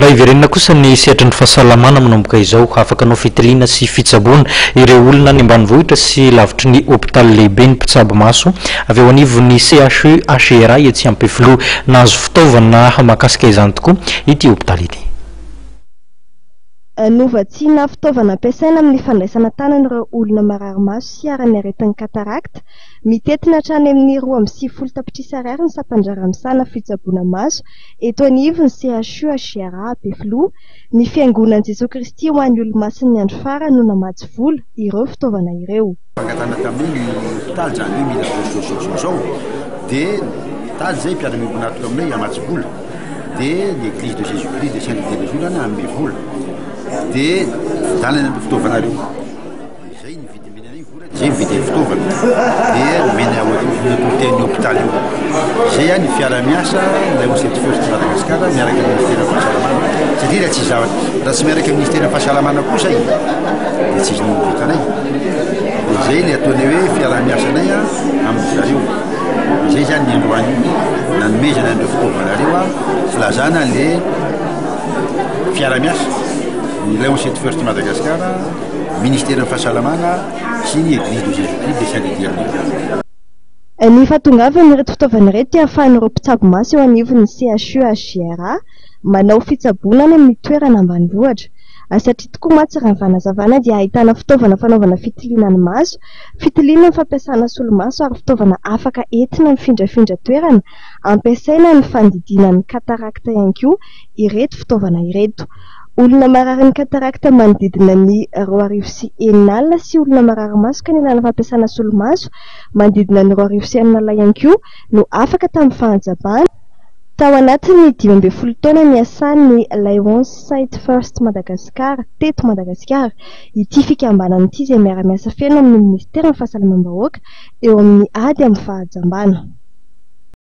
Raha hiverenana kosa ny sehatry ny fahasalamana manomboka izao, afaka hanao fitiliana sy fitsaboana ireo olona any ambanivohitra sy lavitry ny hopitaly lehibe ny mpitsabo maso avy ao anivon'ny CHU HRA etsy Ampefiloha. Nahazo fitaovana mahakasika izany tokoa ity hopitaly ity. Novatsiana fitaovana ampiasaina amin'ny fandraisana an-tanana ireo olona marary maso sy iharan'ny aretin'ny katarakta. Mitentina hatrany amin'ny 92 tapitrisa ariary ny sampan-draharaha misahana fitsaboana maso eto anivon'ny CHU HJRA Ampefiloha. Ny Fiangonan'i Jesoa Kristy ho an'ny Olomasin'ny Andro Farany no namatsy vola ireo fitaovana ireo. Fangatahana taminay ny hopitaly izany hoe mila zao zao zao zao dia hopitaly izay mpiara-miombon'antoka aminay hamatsy vola dia ny Eglise de Jésus Christ de Saint Didier de Zolana hanome vola dia vidianana ireo fitaovana ireo. Izay ny vidimena ny vola dia izay mividy ny fitaovana dia omena ao atoloten'ny hopitaly io. Izay ny fiara-miasa ilay Ocean First Madagascar miaraka amin'ny ministeran'ny fahasalamana satria raha tsy zavatra raha tsy miaraka amin'ny ministeran'ny fahasalamana kosa i dia tsy izy no vitanay. Dia izay ilay ataonay hoe fiara-miasanay amin'ny zareo. Izay izany ny androany io nanomezana an'ireo fitaovana ireo filazana le fiara-miasa ny Lancet First Madagascar Ministeran'ny Fahasalamana sy ny Eglise de Jésus Christ de Saint Didier Renivohitra. Ny fahatongavan'ireto fitaovana ireto dia ahafahan'ireo mpitsabo maso eo anivon'ny CHU HJRA manao fitsaboana any amin'ny toerana ambanivohitra. Satria tokoa mantsy raha ny fanazavana dia ahitana fitaovana fanaovana fitiliana ny maso, fitiliana ny fampiasana solomaso ary fitaovana afaka entina mifindrafindra toerana ampiasaina ny fandidiana ny katarakta ihany koa ireto fitaovana ireto. Olona mararin'ny katarakta manodidina ny 2600 sy olona marary maso ka nilana fampiasana solomaso manodidina ny 2600 ihany koa no afaka tamin'ny fahajambana tao anatin'ny 15 taona niasan'ny Lions Sight First Madagascar teto Madagasikara. Ity fikambanana ity izay miara-miasa feno amin'ny Minisiteran'ny Fahasalamam-bahoaka eo amin'ny ady amin'ny fahajambana.